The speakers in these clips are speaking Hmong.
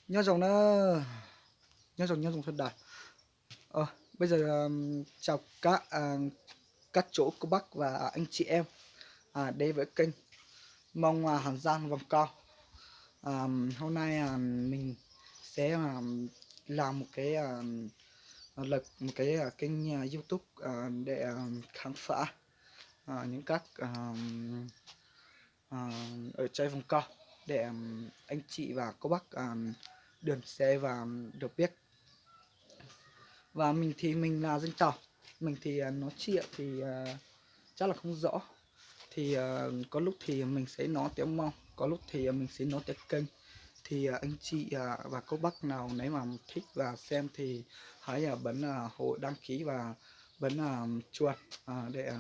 Nyob zoo na, nyob zoo, nyob zoo sawv daws. Bây giờ chào các các chủ cô bác và anh chị em đến với kênh Mông Hà Giang Vòng Câu. Hôm nay mình sẽ làm một cái một cái kênh YouTube để khám phá những các ở trên Vòng Câu để anh chị và cô bác đón xem và được biết. Và mình thì mình là dân tộc, mình thì nói chuyện thì chắc là không rõ. Thì có lúc thì mình sẽ nói tiếng Mông, có lúc thì mình sẽ nói tiếng Kinh. Thì anh chị và cô bác nào nếu mà thích và xem thì hãy bấm hỗ đăng ký và bấm chuông để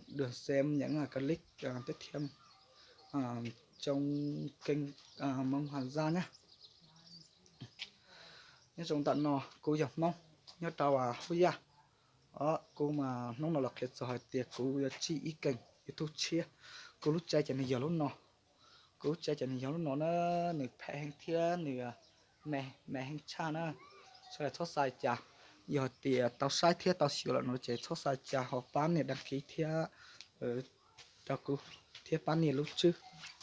được xem những clip tiếp theo trong kênh Mông Hà Giang nhé. Nyob zoo ntawm no, kuv yog Hmoob nyob rau Hub Yaj. Kuv mas hnub no los qhia txog hais tias kuv yuav tsij ib kênh YouTube tshiab. Kuv lub tsev ces nws yog lub no, kuv lub tsev ces nws yog lub no na, nws phem heev thiab nws me me heev tshaj na. Sawv daws txhob xav cas, yog hais tias tau saib thiab tau xyuas lawm no ces txhob xav cas ho pab nias đăng ký thiab rau kuv, thiab pab nias lub tswb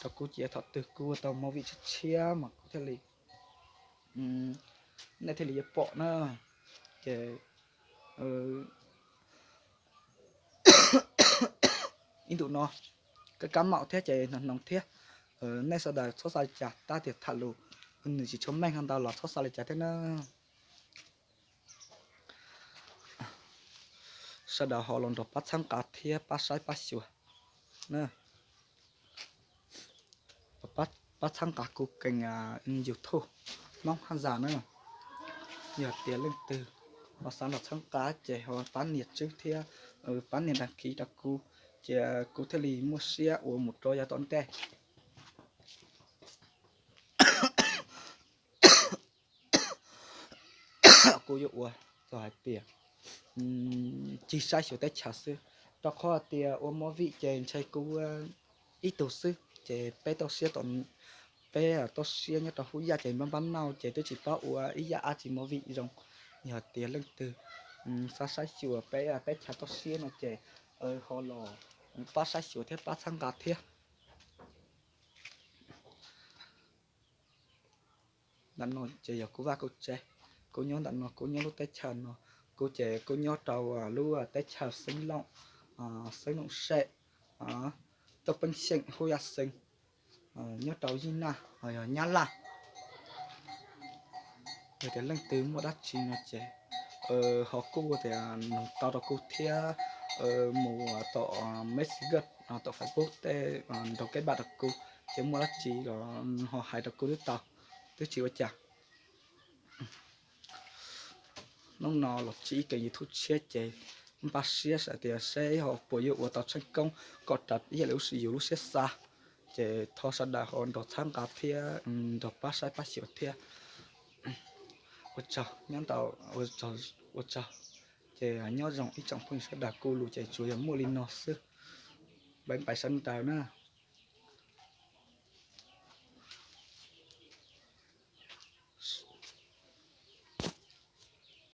rau kuv, ces thaum twg kuv ua tau movie tshiab tshiab mas kuv thiaj li, nej thiaj li yuav pom na. Ces ib ntu no kab kab maum thiab ces hnoos hnoos thiab, nej sawv daws txhob xav li cas, tab tias tham lus nws tsis tshua meej ho ntau los txhob xav li cas thiab na. Sawv daws ho los nrog pab txhawb nqa thiab pab saib pab xyuas na. Pab txhawb nqa kuv kênh YouTube Hmoob Haj Zam na. Yog tias leej twg ho xav los txhawb nqa ces ho pab nias tswb thiab pab nias đăng ký rau kuv, ces kuv thiaj li muaj siab ua mus rau yav tom ntej. Kuv yuav ua txog hais tias cig saib xyuas teb chaws xwb, rau qhov tias ua movie ces ntshe kuv ib tug xwb ces peb toj siab, peb toj siab nyob rau Hub Yaj ces npab npab nauj ces twb tsis paub ua ib yam dab tsi movie zoo. Yog tias leej twg xav saib xyuas peb teb chaws toj siab no ces ho los pab saib xyuas thiab pab txhawb nqa thiab. Ntawm no ces yog kuv vaj kuv tsev, kuv nyob ntawm no, kuv nyob lub teb chaws no, kuv ces kuv nyob rau lub teb chaws Xeev Loos, Xeev Loos Sem, Toj Peeb Xeem, Hub Yaj Xeev, nyob rau Yij Naj, yog Nyab Laj. Yog tias leej twg muaj dab tsi no ces ho kuj tias nug tau rau kuv thiab, mus tom Messenger, tom Facebook tej, nrog keb npam rau kuv, ces muaj dab tsi los ho hais rau kuv twb tau, twb tsis ua cas. Hnub no los tsij ib kênh YouTube tshiab ces npaj siab xav tias seb ho puas yuav ua tau tshee koob kom raws ib yam li yus lub siab xav. Ces thov sawv daws ho nrog txhawb nqa thiab nrog pab saib pab xyuas thiab. Ua tsaug nyob ntau, ua tsaug. Ces nyob zoo ib tsoom phooj ywg sawv daws, kuv lus ces tsuas yog muaj li no xwb. Peb pais sawv daws na.